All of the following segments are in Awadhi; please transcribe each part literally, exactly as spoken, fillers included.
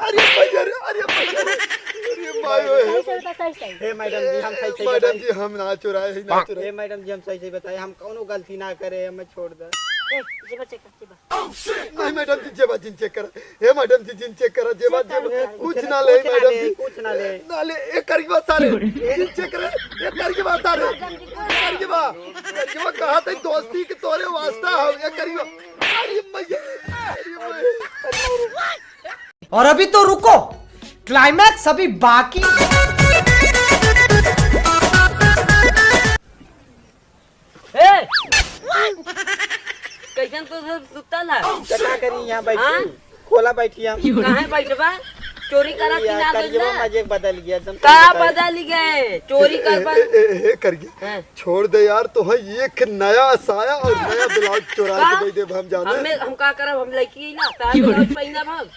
अरे भैया रे, अरे भैया रे, अरे माई रे। सही, सही बता, सही, सही। हे मैडम जी, हम सही, सही मैडम बताई। जी, हम ना चुराए, ही ना चुराए। हे मैडम जी, हम सही, सही बताई, हम कौनो गलती ना करे, हमें छोड़ दे। ए, जेबा check कर, जेबा। नहीं मैडम जी, जेबा जिन check करा। हे मैडम जी, जिन check करा, जेबा, check करो, जेबा। Check कुछ करो, ना ले, कुछ ना मैडम ले, जी। कुछ ना ले। ना ले, ए करिबा सारे, जिन check करा, ए करिबा सारे, ए करिबा, करिबा कहा थे दोस्ती के तोरे वास्ता हो, ए करिबा। अरे मैया, अरे मैया। और अभी तो रुको, climax अभी बाकी। ए! कैसन तू सब सुतल है? तो का करी, यहाँ बैठी। हाँ? खोला बैठी हम। कहाँ बैठबा? चोरी करा कि यार, ना करिए, बैठबा? मजे बदल गया एकदम। का बदल गए? चोरी करबा? ए, ए, ए, ए, करिए। हाँ। छोड़ दे यार, तो है एक नया साया और नया blouse चोरा के का? दे देब हम जाने। हमें, हम का करब? हम लड़की ही ना, साया blouse पहनब हम।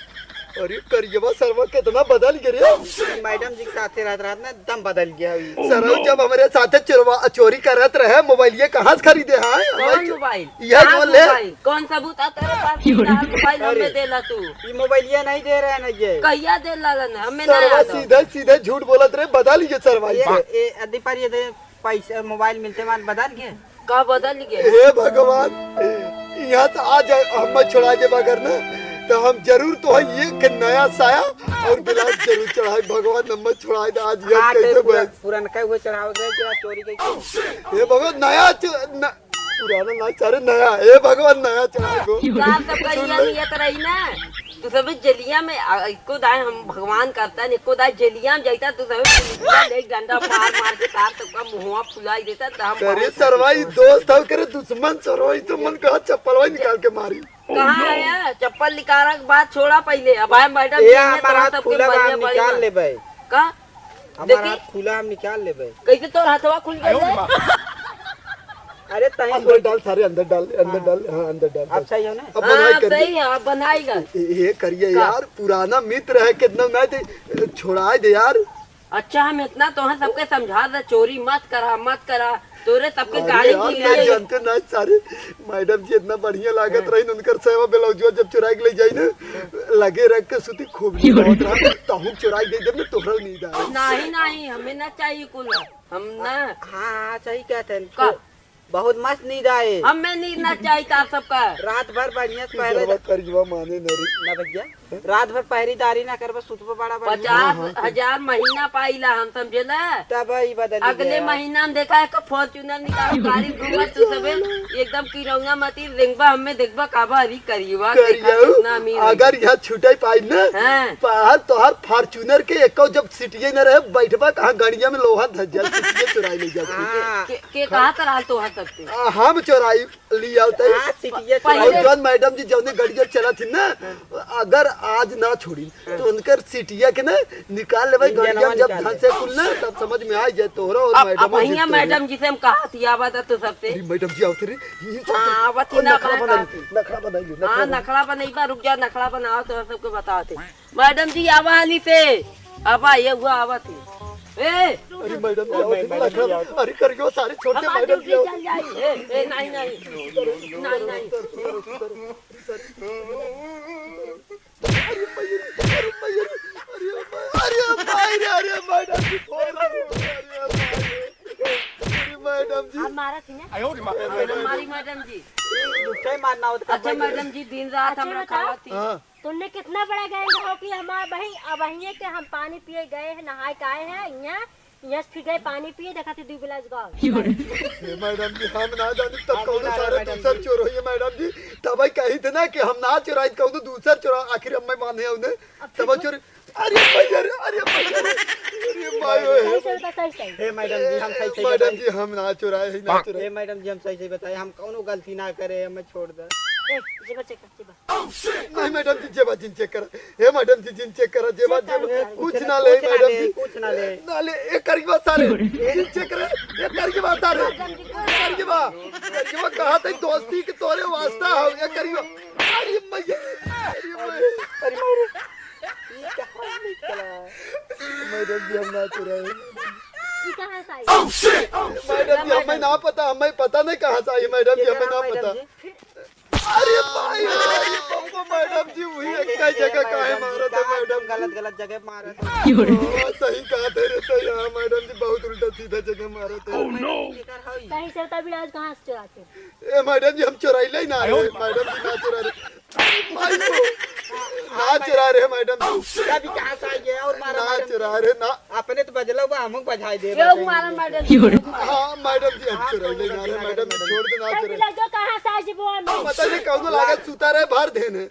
अरे करियवा सरवा कितना बदल गए रे। मैडम जी के साथे रहत रहत ना एकदम बदल गया है। सरऊ जब हमरे साथे चोरवा, चोरी करत रहे, मोबाइल ये कहाँ से खरीदे हैं? कौन मोबाइल? यह कहाँ जो ले। मोबाइल? कौन सबूत आ तेरे पास कि कहाँ मोबाइल हमें अरे। देला तू? ये मोबाइल ये नहीं दे रहे हैं ना ये। कहिया दे लागन? हमें ना सरवा याद हो। सीधे सीधे झूठ बोलत रहे, बदल गए सरवा ये, ये। ए, अदी पर ये दे। पैसा, मोबाइल मिलते मान बदल गए। का बदल गए? हे भगवान, यहाँ से आज हमें छोड़ा देबा अगर ना, तो हम जरूर तो है एक नया साया और blouse जरूर चढ़ाई। भगवान, हमें छोड़ा दे आज, ये हाँ, कैसे तो पूरा, बस? पुरनका हुए चढ़ावे गए कि आज चोरी के। हे भगवान, नया च-, न-, पुराना ना, सारे नया। हे भगवान, नया चढ़ाई को। का सब सुन कहिया ले। नियत रही ना? तू सब जेलिया में, आ, एको दाए हम भगवान करता है, एको दाए जेलिया में जाता, तू सब पुलिसिया ले डंडा मार मार के तार सबका मुंहवा फुलाई देता, तो हम अरे बहुत सरवा, ई खुश दोस्त हव करे दुश्मन सरवा, ई तो मन कहा चप्पलवा निकाल के मारी। कहाँ है? चप्पल निकालक बात छोड़ा पहिले। अब आए मैडम, ये ये हमारा तोरा हाथ सबके खुला बा, बढ़िया हम बड़ी निकाल बा। लेबै। का? हमारा देखी? हाथ खुला, हम निकाल लेबै। कैसे तोर हथवा खुल गया? अरे तहीं अंदर डाल, सारे अंदर डाल, अंदर हाँ। डाल, हाँ, अंदर डाल, अब डाल। सही हो ना? अब हाँ, बनाई कर सही दे। है, अब बनाई कर। ए, ए, करिए का? यार, पुराना मित्र है, कितना ना दे, छोड़ा दे यार। अच्छा, हम इतना तो हम सबके समझा दे, चोरी मत करा, मत करा, तोरे सबके अरे गाड़ी यार, की ना ले। जानते ना सारे, मैडम जी इतना बढ़िया लागत हाँ। रही, उनकर सेवा ब्लाउजवा जब चुरा के ले जाई ना, लगे रख के सूती खूब नींद आवत रहा, तहूँ चुराई दे देब ना, तोहरा नींद आवे। नहीं, नहीं, हमें ना चाहिए कुल। हम ना। हाँ, हाँ, सही कहते हैं। का? बहुत मस्त नींद आए। हमें नींद ना चाहिए तार सबका। रात भर बढ़िया से पहरे सरवा करिजवा माने न रे। ना भैया, रात भर पहरेदारी ना करबा, सुतबा बड़ा बढ़िया। पचास हजार महीना पाइला हम, समझेला? तब ई बदल अगले गया। महीना में देखा है, Fortuner निकाल, गाड़ी घूमत तू सबे, एकदम किरौना मती रेंगबा, हमें देखबा, काबा अभी करियवा, देखा करियऊ, कितना अमीर है। अगर यहाँ छुटाई पाई ना, हाँ। बाहर तोहार Fortuner के एको जब सीटिये न रहे, बैठबा कहाँ गड़िया में लोहा धज्जल सीटिये चुराई ले जाती। हाँ। के, के कहा कराल तोहार सबसे? आ, हम चुराई लिया होता है। हाँ, सीटिये पहले और जौन मैडम जी जौने गड़िया चला थी ना, अगर आज ना छोड़ी, तो उनकर सीटिया के ना निकाल लेबै, इंजनवा गड़िया में जब निकाल धंसे ले। कुल ना, तब समझ में आ जाए तोहरा और अब, मैडम अब और हियाँ जितने मैडम जी से हम कहा थी, आवा था तो सबसे। अरे मैडम जी आवत रे, ये सब हाँ, तो आवत ही और ना नखरा बा, बनाई, कहा थी। नखरा बनाई, हाँ, नखरा नखरा बनैबा, रुक जा, नखरा बनाओ तो सबके बताओ थे। मैडम जी, आवा हाली से। आवा, ये हुआ, आवा थे। ए! अरे, मैडम जी, आओ, मैडम जी, आओ। अरे, करियो, सारे छोटे हमारे मैडम जी, ड्यूटी आओ। चल जाई। ए, ए, नहीं, नहीं। नहीं, नहीं। अरे, भाई रे, अरे, भाई रे, अरे, भाई रे, अरे, मैडम जी, फोन आ रहा है। अरे, भाई रे। अरे, मैडम जी। आप मारा थी ना? आयो रे माँ। हमारी मैडम जी। झूठे मारना होता है, अच्छा, मैडम। मैडम जी, दिन रात अच्छा, हमरा बताओ। खावा थी। हाँ। तुमने कितना बड़ा गैंग हो कि हमार बहिन, अब बहिए के हम पानी पिए गए हैं, नहाए के आए हैं, यहाँ, यहाँ से फिर गए पानी पिए, देखा थे दो गिलास गाँव। हे मैडम जी, हम ना जानी तब हम कौनो ना सारे मैडम दूसर जी। चोर होइए मैडम जी, तब कही थे ना कि हम ना चोराई, कौनो दूसर चोरा, आखिर हम माने उन्हें, अब तब फिर चोर, अरे भैया रे, अरे भैया रे, अरे माई ओए। सही, सही बता, सही, सही। हे मैडम जी, हम सही, सही मैडम बताई। जी, हम ना चोराए, ही ना चोराए। हे मैडम जी, हम सही, सही बताए, हम कौनो गलती ना करे, हमें छोड़ दे। ए, जेबा check कर, जेबा। नहीं मैडम जी, जेबा जिन check करा। हे मैडम जी, जिन check करा, जेबा, जेबा। कुछ ना ले, कुछ ना मैडम ले, जी। कुछ ना ले। ना ले, ए करिबा सारे। जिन check करा, ए करिबा सारे। करिबा, करिबा कहा थे दोस्ती के तोरे वास्ता हो, ए करिबा। अरे मैया, अरे मैया, अरे मैया। ये कहाँ निकला? मैडम जी, हम ना चुराए। ये कहाँ से आई? मैडम जी, हमें ना पता, हमें पता नहीं कहाँ से आई, मैडम जी, हमें ना पता। अरे भाई, अरे बाबा, मैडम जी, वही एक ही जगह काहे मारत है, मैडम गलत गलत जगह मारत है। हाँ, सही कहत है रे, तो यहाँ मैडम जी बहुत उल्टा सीधा जगह मारत है। Oh no! सही से बता, ब्लाउज कहाँ से चुराते? ए मैडम जी, हम चुराइले ना रे, मैडम जी ना चुरा रे। माई को ना चुरा रे मैडम जी। अभी कहाँ से आई है और मारा ना मैडम जी? चुरा रे ना। अपने तो बजला हुआ, हमको बजाई दे यो रहे हैं। मारा मैडम जी। हाँ मैडम जी, हम हाँ, चुराइले ना रे मैडम जी, छोड़ दे ना चुरा। लग जाओ, कहाँ से आज वो हम पता नहीं कौन लागत सुता रहे, भर देने।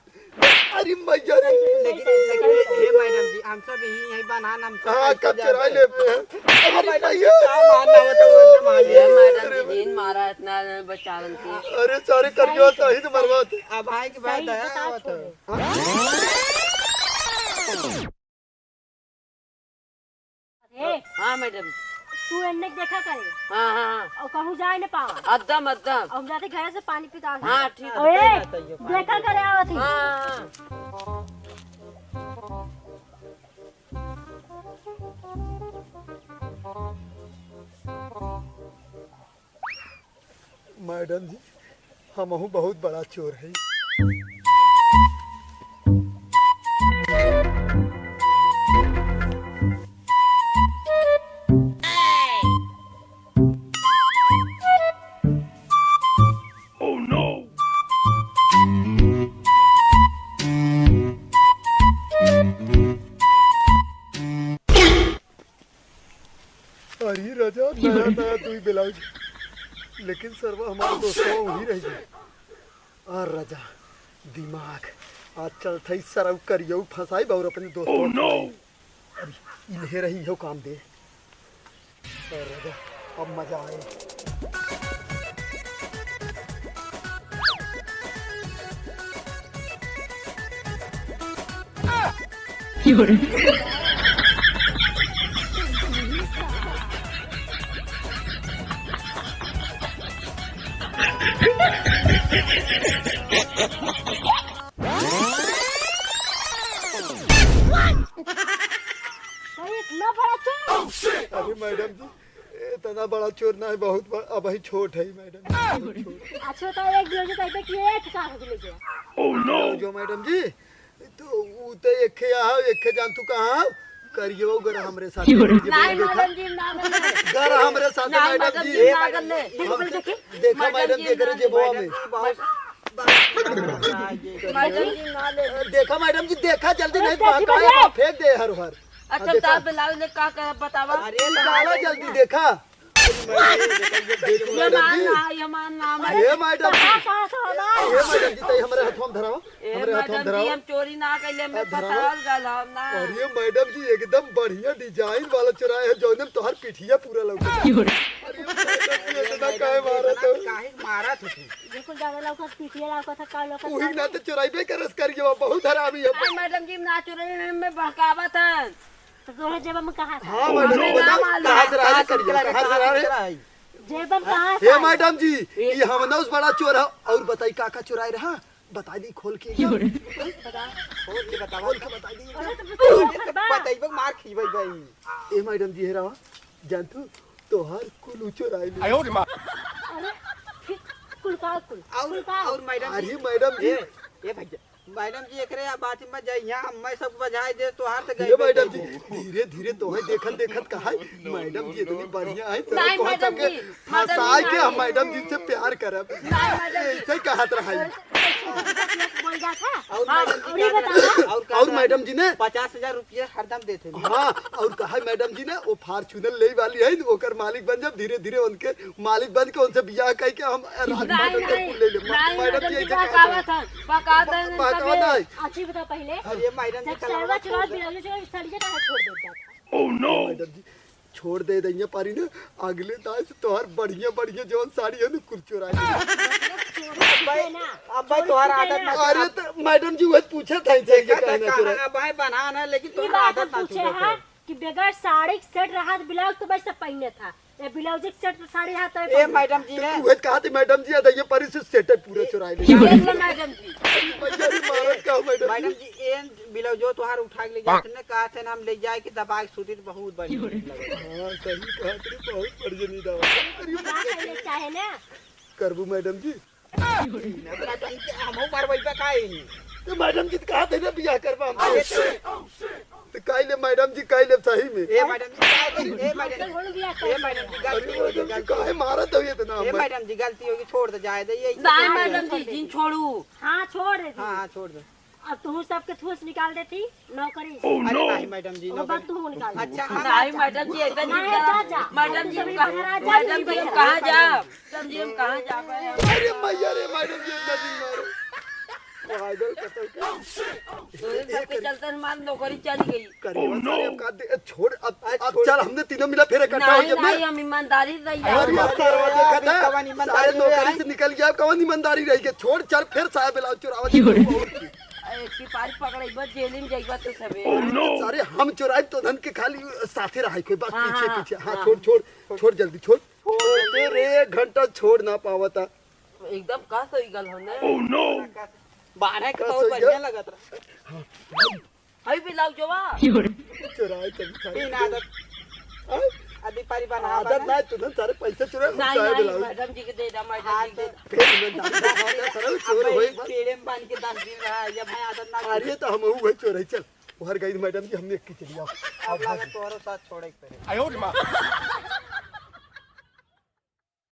अरे मैया रे। लेकिन, लेकिन हे मैडम जी, हम सब यहीं, यहीं बना, हम सब हाँ, कैसे कब चुरा जाते? ले पे हैं। अरे अरे मैडम जी, भैया। क्या मारना होता है, वो एकदम आ गया। ये मैडम जी, दिन मारा इतना बचावन की। अरे सारे करियो सही तो मरवा थे। अब भाई के भाई सही दया बताओ आवत है। छोड़ो। हाँ? ए, हाँ मैडम। तू एन्ने देखा करे। हाँ, हाँ, हाँ। और कहूँ जाए न पावा। एकदम, एकदम। और हम जाते घर से पानी पी के आवत हाँ, ही। ठीक। ओए, देखा करे आवत ही। हाँ, हाँ, हाँ। मैडम जी, हमहू बहुत बड़ा चोर है। Oh no! अरे राजा, नया नया दुई ब्लाउज, लेकिन सरवा हमार दोस्तवा वही रह गई। आ राजा, दिमाग आज चलत है, सरऊ करियऊ फंसाई और अपने दोस्तवा। Oh no! अरे इन्हें रही हो काम दे। आ राजा, अब मजा आए। भाई, इतना बड़ा चोर? अरे मैडम जी, इतना बड़ा चोर ना है, बहुत बड़ा, अबही छोट है मैडम जी, बहुत छोट। अच्छा, तो एक दिन जो कहते कि एक का हो गया? Oh no! जो मैडम जी, तो ऊ तो एक खे आहा, एक खे जान तू कहाँ हो? करियो गर हमरे साथ। नहीं, देखा? मैडम जी, ना गले। गर हमरे साथ, नहीं, मैडम मैडम जी। जी, ना गले। बिल्कुल, देखी। देखा मैडम मैडम जी, जी, करे ना जेबवा गले। में। मैडम जी, ना ले। देखा मैडम जी, देखा जल्दी, अरे, नहीं तो देखी बहकाए, बजे। फेंक दे हर हर। अच्छा, देखा। तार ब्लाउज ले का, का बतावा? अरे, निकाला जल्दी, देखा। देखो ये मैडम मान जी। ना, ये मान ना, ये मैडम जी। कहाँ, कहाँ से हमार? ये मैडम जी, तई हमरे हथवा में धरावा। ए, हमरे हथवा में मैडम जी, धरावा। हम चोरी ना कइले, हमें अब धरावा। फंसावल गल हम ना। अरे मैडम जी, एकदम बढ़िया डिजाइन वाला चुराए है, जौने में तोहर पिठिया पूरा लौकत है। अरे मैडम जी, इतना काहे मारत हो? काहे मारत हो तू? बिल्कुल ज्यादा लौकत, पिठिया लौकत है, का लौकत है? उही ना तो चुराइबे करस करिए, बहुत हरामी है। अरे मैडम जी, ना चुराई, हमें बहकावत है। तो तोहरे जेब में कहाँ से? हाँ, मैडम, हमें बताओ, ना मालूम। कहाँ से रहा है करिया? कहाँ से रहा है? जेब में कहाँ से हे आया? मैडम जी, ये हमनौस बड़ा चोर है। और बताई, का का चुराए रहा? बता दी खोल के। क्यों रे? बता, खोल के बतावा। खोल के बता दी। अरे, तो बताइबे, मार खीबे भाई। ए मैडम जी, हे रहा, जान तू, तोहार कुल चोराए ले। आयो रे माँ। अरे, फिर कुल का कुल? और, कुल का? और मैडम जी, अरे मैडम जी। ए, ए भैया, मैडम जी, एकरे आ बात में जाई, यहाँ मैं सब बजाए दे, तोहार तो ये गई मैडम जी, बेटी। धीरे धीरे तोहे देखत देखत कहा है, मैडम जी इतनी बढ़िया है, चलो नहीं, तोहर मैडम सबके जी, मैडम फंसाए जी, के हम नहीं। मैडम जी से प्यार करब। नहीं, मैडम जी। ऐसे ही कहत रहा है। बोल जा था। और हाँ, मैडम जी और ये क्या बताओ। करे? और क्या और करे? मैडम जी ने पचास हजार रुपये हरदम देते हैं। हाँ, और कहा है मैडम जी ने, वो Fortuner ले वाली है, ओकर मालिक बन जब, धीरे धीरे उनके मालिक बन के उनसे बियाह कई के हम राज नहीं, पाटन के नहीं, कुल ले ले। नहीं, मैडम जी, मैडम जी, ऐसे कहत बहकावा रहे। था, बहकावा बह-, देने बहकावा तबे। नहीं। अच्छी बताओ पहले। अरे, मैडम जी, जब कलवा सरवा चुरात छोड़ दे। बिलाउज चुरात साड़ी के काहे छोड़ देता? Oh no! मैडम जी, छोड़ दे दइया पारी ने, अगले दाई से तोहार बढ़िया, बढ़िया जवन साड़ी है ना, कुल चुरा ले। अब भाई, ना, अब भाई, तोहार आदत ना। अरे, तो मैडम जी, वही पूछा था इनसे, ये देखा, कहना देखा, चुरा। अब भाई, बना ना, लेकिन ई तोहार बात आदत हम ना पूछे छूटे हैं थे। कि बगैर साड़ी के सेट रहा, तो ब्लाउज तो बस सब पहने था। ए, ब्लाउज के सेट तो साड़ी हाथ है ए, पहने। मैडम जी तो ने तू वही कहा थी, मैडम जी, आ दइया पारी से सेट पूरा चुरा ले। देख लो, मैडम जी। भैया, अरे मारत का हो, मैडम जी? मैडम जी, ए ब्लाउजो तोहार उठा के ले जाते ने, कहा थे ना, हम ले जाए कि दबा के सूती तो बहुत बढ़िया लगे। हाँ, सही कहा थे, बहुत बढ़िया नहीं दबा। अरे, ना पहले चाहे ना। करबू, मैडम जी? ना, ना, तो इनके हमहू मरवाई पे का है? तो मैडम जी तो कहा थे ना, बियाह करबा हम। अरे, तो कह ले मैडम जी, कह ले सही में। ए मैडम जी, ए मैडम, ए मैडम जी, गलती हो गई, गलती हो गई। काहे मारत हो इतना? ए मैडम जी, गलती हो गई, छोड़ दे, जाए दे, ये नहीं मैडम जी, जिन छोड़ू। हाँ, छोड़ दे। हाँ, हाँ, छोड़ दे। अब तू सबके ठूस निकाल देती नौकरी से। अरे नहीं मैडम जी, वो नौकरी। बात तू निकाल दे। अच्छा, हाँ, नहीं मैडम जी, ऐसा नहीं नहीं, करा। जा, जा। मैडम जी, हम कहाँ, मैडम जी, हम कहाँ जाब? मैडम जी, हम कहाँ जाब? अरे मैया रे, मैडम जी, इतना दिन मारे। पागल कसम के। तोरे सबके चलते हमार नौकरी चली गई। करिए, सारे अब का दे, छोड़, अब, अब छोड़। चल, हमने तीनों मिला फिर इकट्ठा हो नहीं, जब नहीं, हम ईमानदारी रही। अरे यार, सरवा देखा था, कवन ईमानदारी सारे नौकरी से निकल गया, अब कवन ईमानदारी रही के? छोड़, चल, फिर साहब ब्लाउज चोरावा जी। एक सिपाही पकड़ाई, बस जेल में जाइबा तो सबे। सारे हम चोराई तो धन के खाली साथे रहा कोई, बस हाँ, पीछे, हाँ, पीछे। हाँ, हाँ। छोड़, छोड़, छोड़ जल्दी, छोड़। छोड़ दे रे, एक घंटा छोड़ ना पावता। एकदम का सही गल हो ने। बान्हे के बहुत बढ़िया लगत रहा। हई भी लाओ जोवा। चोराए कभी सारे। तीन आदत। हाँ? अभी पारी बना आदत बना। ना, तू ना सारे पैसे चुरा, नहीं, चाय नहीं, पिलाओ। मैडम जी के दे दा, मैडम हाँ, जी के तो दे दा। फिर मैं दादा होगा, सारे चोर अब होए भाई बस। पेड़े में बांध के दस दिन रहा, ये भाई आदत ना अरे तो हम वही चोर है, चल। उहर गई मैडम जी, हमने एक की चली आओ। अब लगा तोरो साथ छोड़े के पड़े। आयो रे माँ।